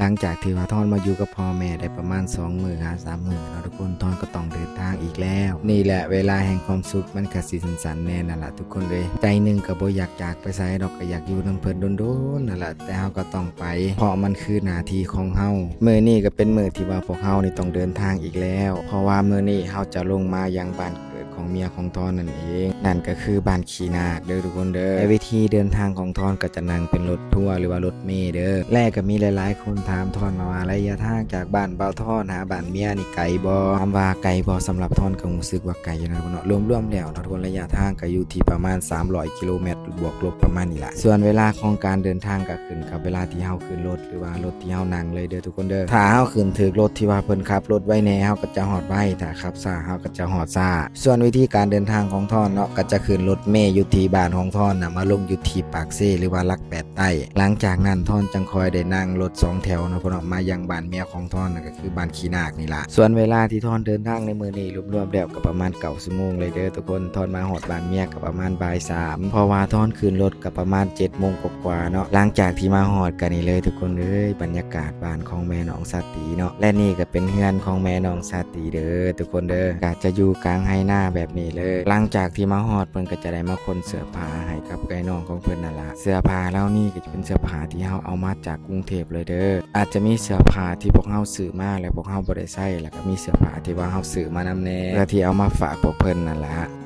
ຫຼັງຈາກທີ່ວ່າທອນມາຢູ່ກັບພໍ່ແມ່ໄດ້ປະມານສອງມື້ຫາສາມມື້ເນາະທຸກຄົນ, ທອນກໍຕ້ອງເດີນທາງອີກແລ້ວ. ນີ້ແຫຼະເວລາແຫ່ງຄວາມສຸກ, ມັນກະຊິສັ້ນໆແດ່ນັ້ນລະທຸກຄົນເອີຍ. ໃຈໜຶ່ງກໍບໍ່ຢາກຈາກໄປໃສດອກ, ກໍຢາກຢູ່ນຳເພິ່ນດົນໆນັ້ນລະ, ແຕ່ເຮົາກໍຕ້ອງໄປ ເພາະມັນຄືໜ້າທີ່ຂອງເຮົາ. ມື້ນີ້ກໍເປັນມື້ທີ່ວ່າພວກເຮົານີ້ຕ້ອງເດີນທາງອີກແລ້ວ, ເພາະວ່າມື້ນີ້ເຮົາຈະລົງມາຍັງບ້ານເກີດຂອງເມຍຂອງທອນນັ້ນເອງ, ນັ້ນກໍຄືບ້ານ ຂີ້ນາກເດີທຸກຄົນເດີ. ແລະ ວິທີເດີນທາງຂອງທອນກໍຈະນັ່ງເປັນລົດທົວ ຫຼືວ່າລົດເມເດີ. ແລະ ກໍມີຫຼາຍໆຄົນຖາມທອນມາວ່າ ໄລຍະທາງຈາກບ້ານບ່າວທອນຫາບ້ານເມຍນີ້ໄກບໍ່? ຖາມວ່າໄກບໍ່? ສຳລັບທອນກໍຮູ້ສຶກວ່າໄກຢູ່ນະເນາະ. ລວມໆແລ້ວເນາະທຸກຄົນ, ໄລຍະທາງກໍຢູ່ທີ່ປະມານສາມຮ້ອຍກິໂລແມັດບວກລົບປະມານນີ້ລະ. ສ່ວນເວລາຂອງການເດີນທາງກໍຂຶ້ນກັບເວລາທີ່ເຮົາຂຶ້ນລົດ ຫຼືວ່າລົດທີ່ເຮົານັ່ງເລີຍເດີທຸກຄົນເດີ. ຖ້າເຮົາຂຶ້ນຖືກລົດທີ່ວ່າເພິ່ນຂັບລົດໄວແດ່ ເຮົາກໍຈະຮອດໄວ, ຖ້າຂັບຊ້າເຮົາກໍຈະຮອດຊ້າ. ສ່ວນວິທີການເດີນທາງຂອງທອນເນາະ ກໍຈະຂຶ້ນລົດເມຢູ່ທີ່ບ້ານຂອງທອນນະ ມາລົງຢູ່ທີ່ປາກເຊ ຫຼືວ່າຫຼັກແປດໃຕ້. ຫຼັງຈາກນັ້ນທອນຈັ່ງຄ່ອຍໄດ້ນັ່ງລົດສອງແຖວເນາະ ເນາະ ມາຍັງບ້ານເມຍຂອງທອນນະ ກໍຄືບ້ານຂີ້ນາກນີ້ລະ. ສ່ວນເວລາທີ່ທອນເດີນທາງໃນມື້ນີ້ລວມໆແລ້ວກໍປະມານເກົ້າຊົ່ວໂມງເລີຍເດີທຸກຄົນ. ທອນມາຮອດບ້ານເມຍກໍປະມານບ່າຍສາມ ເພາະວ່າທອນຂຶ້ນລົດກໍປະມານເຈັດໂມງກວ່າໆເນາະ. ຫຼັງຈາກທີ່ມາຮອດກໍນີ້ເລີຍທຸກຄົນເອີຍ, ບັນຍາກາດບ້ານຂອງແມ່ນ້ອງຊາຕີເນາະ ແລະ ນີ້ກໍເປັນເຮືອນຂອງແມ່ນ້ອງຊາ ດີເດີທຸກຄົນເດີ, ກະຈະຢູ່ກາງໄຮ່ນາແບບນີ້ເລີຍ. ຫຼັງຈາກທີ່ມາຮອດ ເພິ່ນກໍຈະໄດ້ມາຂົນເສື້ອຜ້າໃຫ້ກັບເອື້ອຍນ້ອງຂອງເພິ່ນນັ້ນລະ. ເສື້ອຜ້າເຫຼົ່ານີ້ກໍຈະເປັນເສື້ອຜ້າທີ່ເຮົາເອົາມາຈາກກຸງເທບເລີຍເດີ. ອາດຈະມີເສື້ອຜ້າທີ່ພວກເຮົາຊື້ມາແລ້ວພວກເຮົາບໍ່ໄດ້ໃຊ້, ແລ້ວກໍມີເສື້ອຜ້າທີ່ວ່າເຮົາຊື້ມານຳແດ່ ເພື່ອທີ່ເອົາມາຝາກພວກເພິ່ນນັ້ນລະ.